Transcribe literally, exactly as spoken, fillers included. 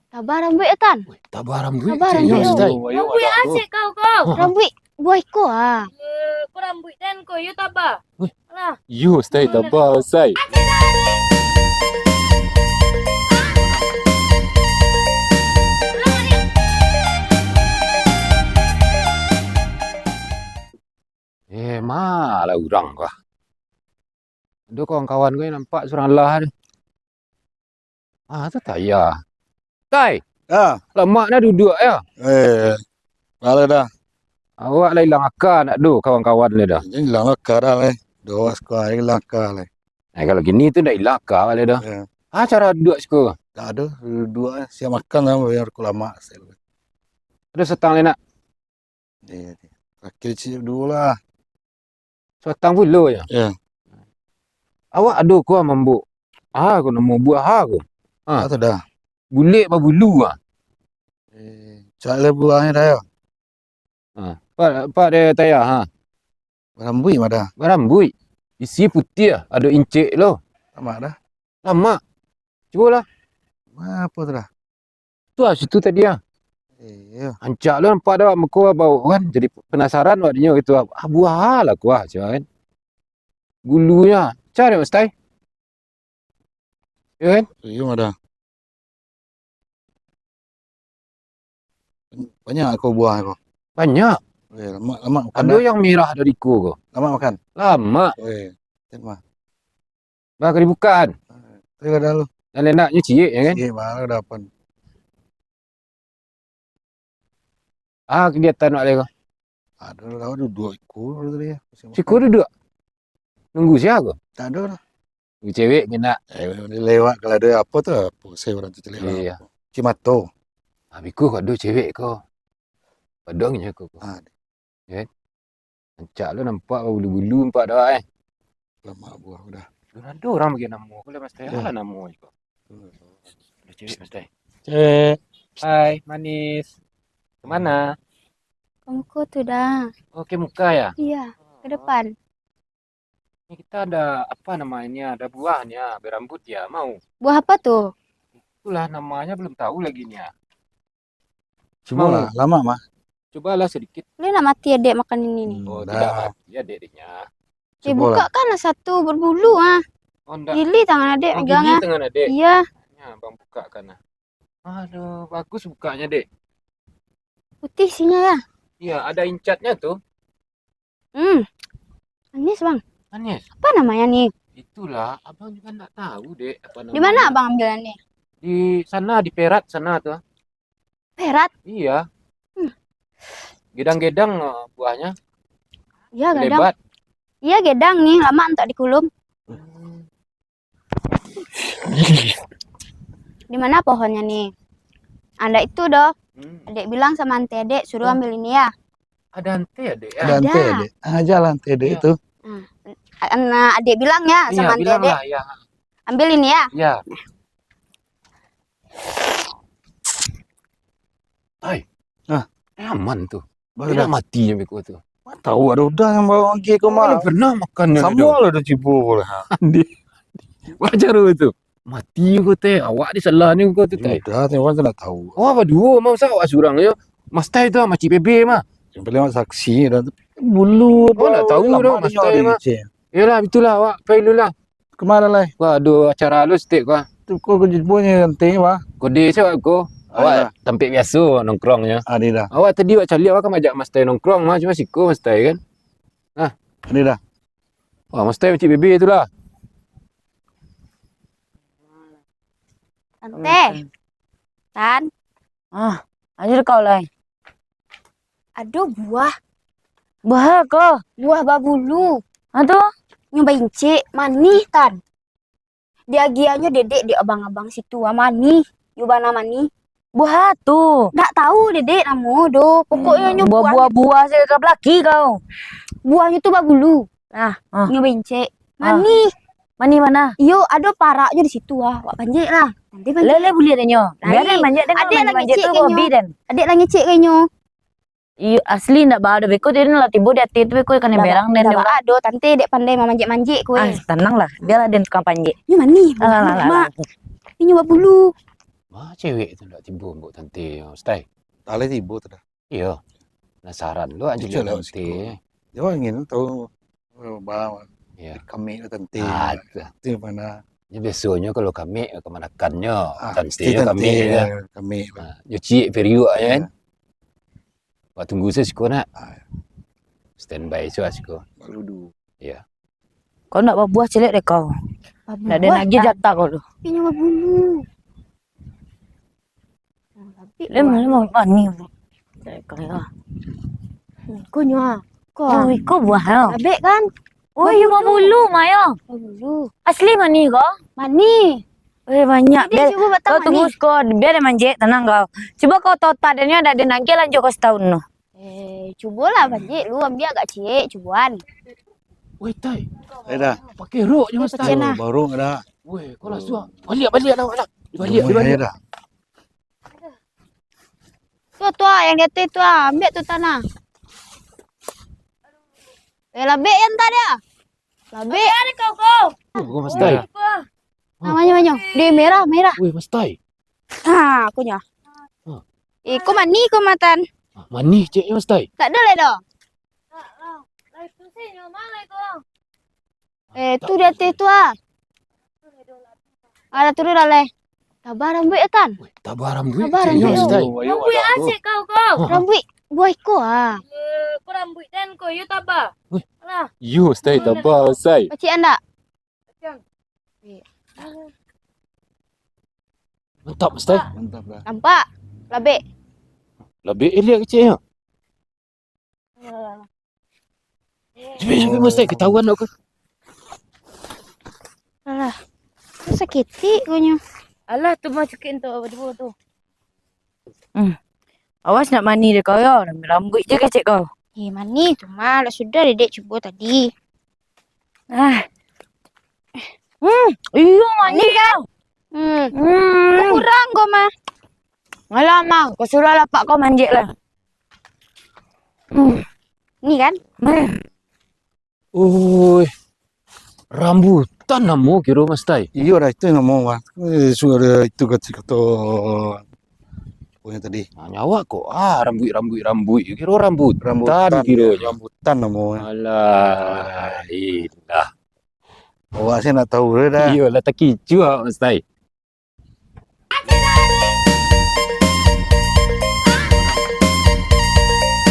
Tabah rambuik, Tan. Tabah rambuik, Tabah cik rambuik, yo, yo. Stai. Rambuik ah, cik kau, kau. Ha. Rambuik buah iko ah. Eh, ko rambuik den ko, yo tabah. Weh. Alah. Yo, Stai, tabah, Stai. Eh, ma lah urang ko ah. Ado kawan-kawan ko yang nampak surang lah tu. Ah, tu Taya. Tai! Ah. Lamak nah duduak yo. Eh, baa dah. Awak lah ilang aka ndak do kawan-kawan lai dah. Ilang aka dah lai. Doh, sekuah ilang aka lai. Eh, kalau gini tu ndak ilang aka lai dah. Ya. Ah, cara duduak siko. Tak ado, duduak siap makan lah, biar ku lamak. Ado satang lai nak? Iya, iya. Terakhir cik dulu lah. Satang pulo yo? Iya. Awak ado ko mambok, ah, ko namo buah ah ko? Ah. Ah, tu dah. Bulek babulu ah. Eh, cak le buahnyo dah yo. Ah, pak, pak de Taya ha. Barambuik mah dah. Barambuik. Isi putiah, ado incek lo. Lamak dah. Lamak. Cubolah. Apo tu dah? Tu ah, situ tadi ah. Iyo. Rancak lo nampak dah muko bau kan. Jadi penasaran awak dinyo gitu. Ah, buah lah kuah cuma kan. Gulunyo. Cari Mas Tai. Iyo kan? Iyo dah. Banyak ko buah ko. Banyak. Eh, lamak, lamak makan. Ado dah. Yang merah dari ko ko. Lamak makan. Lamak. Eh, cek mah. Bah, ka dibukaan. Tadi lah dah lu. Dan lenaknyo ciek, ya kan? Ciek, bah, dah pan. Ah, kegiatan awak lai ko. Ado lah, duduak iko tadi ya. Siko duduak? Nunggu sia ko? Tak ado lah. Nunggu cewek kena. Eh, lewat kalau ado apo tu, apo, saya orang tu cewek lah. Iya. Cimato. Ah, biko ko ado cewek ko. Padongnyo ko. Ah, Ya kan? Rancak lo nampak babulu-bulu nampak dah, eh. Lamak buah udah. Ado urang bagi namo ko lah, Mas Tai. Ya. Alah namo iko. Ado cewek, Mas Tai. Cewek. Hai, manis. Kemana? Ke muko tu dah. Oh, ke muka ya? Iya, ke depan. Ini kita ada apa namanya? Ada buahnya, berambut ya, mau? Buah apa tu? Itulah namanya belum tahu lagi nya. Cubolah, lamak mah. Cobalah sedikit. Boleh nak mati adek makan ini ni? Hmm, oh, dah. Tidak mati adek, adeknya. Eh, cubolah. Buka kan lah satu berbulu ah. Oh, ndak. Gili tangan adek megang ah. Oh, gili tangan adek? Iya. Ya, abang bukakan ah. Aduh, bagus bukanya, Dek. Putih isinya ya? Iya, ada incatnya tuh. Hmm. Manis, Bang. Manis? Apa namanya ni? Itulah, abang juga ndak tahu, Dek, apa namanya. Di mana abang ambil ni? Di sana, di Perak sana tuh. Perak? Iya. Hmm. Gedang-gedang, eh, buahnya. Iya, gedang. Lebat. Iya, gedang ni, lama untuk dikulum. Hmm. Di mana pohonnya ni? Anda itu doh. Hmm. Adek bilang sama ante adek, suruh ambil ini ya. Ada ante adek ya? Ada ante adek. Ada. Aja lah ante adek itu. Hmm. Nah, adek bilang ya sama ante adek. Iya, bilang lah, ya. Ambil ini ya. Ya. Hai. Ah. Eh, aman tu. Baru dah mati je beko tu. Tahu ado udah yang bawa lagi ko mah. Pernah makan. Sama lah dah cibo pula. Andi. Wajar tu. Mati ko teh. Awak ni salah ni ko tu teh. Udah, tengok kan nak tahu. Oh, apa dua mah, masa awak surang je. Mas Tai tu mah, Cik Bebe mah. Yang paling awak saksi dah tu. Bulu. Oh, nak tahu dah Mas Tai mah. Yalah, itulah awak pai dulu lah. Kemana lai? Wah, aduh, acara alus tek ko. Tu ko, ko jebonyo nanti, wah. Kode se ko. Awak tampek biaso nongkrongnyo. Adi dah. Awak tadi awak caliak awak kan majak Mas Tai nongkrong mah, cuma siko Mas Tai kan. Ah. Adi dah. Wah, Mas Tai Cik Bebe tu lah. Tante. Tan. Ah, aja kau lai. Ado buah. Buah ko? Buah babulu. Ha tu? Nyo baincek, manih tan. Diagiahnyo dedek dek abang-abang situ, ah, manih. Yo bana manih. Buah tu. Ndak tahu dedek namo doh. Pokoknyo nyo buah, buah, buah se ka balaki kau. Buahnyo tu babulu. Nah, nyo baincek. Manih. Manih mana? Iyo, ado paraknyo di situ ah. Wak panjek lah. Nanti panjek. Lele buliah deh nyo. Biar den manjek, den manjek tu hobi den. Adek lah ngecek ka inyo. Iyo, asli ndak ba ado beko tu, lah tibo di ati tu beko kanai berang den. Ndak ba ado, tante dek pandai mamanjek-manjek kue. Ah, tanang lah, biarlah den tukang panjek. Nyo manih, alah, alah, alah. Inyo babulu. Ma cewek tu ndak tibo, Mbok Tante, Mas Tai? Alai tibo tu dah. Iyo. Penasaran lo, Kicau lewat siko. Tante. Yo, ingin tahu, eh, ba-, Iyo. Kami lah Tante. Ah, tu. Tu mana? Yo, biasonyo kalau kami, kamanakannyo, Ah, Tante pasti yo Tante, kami, yo. Kami lah. Ah, yo ciek periuk, yo kan? Iyo. Wak tunggu se siko nak. Ah. Standby se lah siko. Baludu. Iyo. Kau ndak babuah caliak dek kau. Babuah. Ndak ado nagih jatah kau tu. Inyo babulu. Lemah, lemah, manih. Caliak kau yo. Ko nyo ah. Ko ah. Oh, iko buah yo. Labek kan? Oh, iyo babulu, Mayo. Babulu. Asli manih ko? Manih. Eh, banyak. Jadi, cubo batang kau tunggu manih. Siko, bia den manjek, tanang kau. Cubo kau totak den yo, dak den nagih lanjut kau satahun tu. Eh, cubolah baliak lu, ambiak agak ciek, cuboan. Weh, Tai. Eh, dah. Pakai rok je, Mas Tai. Pacen lah. Baru dah. Weh, kau lah suah. Baliak, baliak dah, dah. Baliak, baliak. Eh, dah. Tu, tu ah, yang di ateh tu ah. Ambiak tu tanah. Eh, labek yang tadi ah. Labek. Ada kau, kau. Oh, kau Mas Tai. Apa? Ah, manyo, manyo. Di merah, merah. Weh, Mas Tai. Ha, aku nyo. Ha. Eh, ko manih ko matan. Ah, manih cek nyo, Mas Tai. Tak ada lai doh. Eh, tu di ateh tu ah. Alah, turun lah lai. Tabah rambuik yo, Tan. Weh, tabah rambuik. Tabah cek nyo, rambuik. Mas Tai. Rambuik ah, cek kau, kau. Ha. Rambuik buah iko ah. Eh, ko rambuik den ko, yo tabah. Weh. Alah. Yo, Mas Tai, tabah, Mas Tai. Pacik andak. Mantap, Mas Tai. Mantap dah. Nampak? Labek. Labek, eh, liek keceknyo. Capek, capek, Mas Tai, ketahuan awak. Alah. Tu sakitik konyo. Alah, tu mah sakik tu, apa tu? Hmm. Awas nak manih dek kau yo, rambuik je kecek kau. Eh, manih tu mah, lah sudah dedek cubo tadi. Ah. Hmm, iyo manih kau. Hmm. Hmm. Kau kurang kau mah. Alah mah, kau suruah lah apak kau manjek lah. Hmm. Ni kan? Hmm. Oi, rambutan namo kiro, Mas Tai? Iyo dah, itu namo, Mas. Eh, sudah itu kato-kato pokoknyo tadi. Nah, nyo awak kok, ah, rambuik, rambuik, rambuik. Kiro rambutan, rambutan kiro. Rambutan namo. Alah, ilah. Awak se ndak tahu dah. Iyo lah, takicuah, Mas Tai.